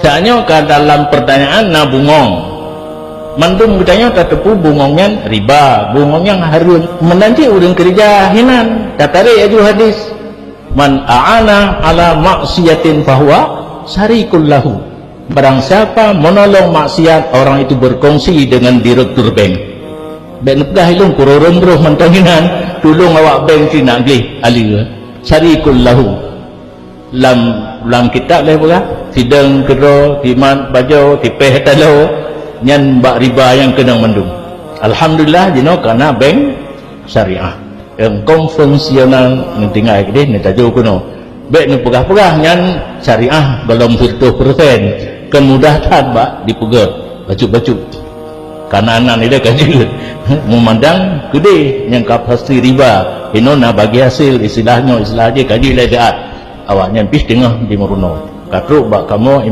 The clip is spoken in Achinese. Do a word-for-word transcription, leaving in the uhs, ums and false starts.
Tanyoe ka dalam pertanyaan na bungong. Mandum geutanyoe tateupeue bungong nyan riba, bungong nyan hareuem. Meunan cit ureuëng keureuja hinan, tatarek aju hadis, "Man a'ana ala maksiatin fahuwa syarikul lahu." Barang siapa menolong maksiat, orang itu berkongsi dengan direktur bank. Bék neupeugah ilong kurorong broh mantong inan, tulông awak bank cit nak gleh aleue. Syarikul lahu. Lam, lam kitab lé peugah, sidang keudroe, timat bajoe, tipéh taloe, nyan bak riba nyang keunong mandum. Alhamdulillah, jinoe ka na bank syariah. Nyang konvensional neutinggai keudeh, neutajô keunoe. Bék neupeugah-peugah nyan syariah golom sireutoh persen. Kon mudah that bak dipeugét, bacut-bacut. Kana nan ilée ka jeuet. Meumandang keudeh nyang ka pasti riba. Inoe na bagi hasil, istilah nyoe, istilah jih ka jeuet lé siat. Awaknyan pih teungoh jimeurunoe. Ka trok bak kamoe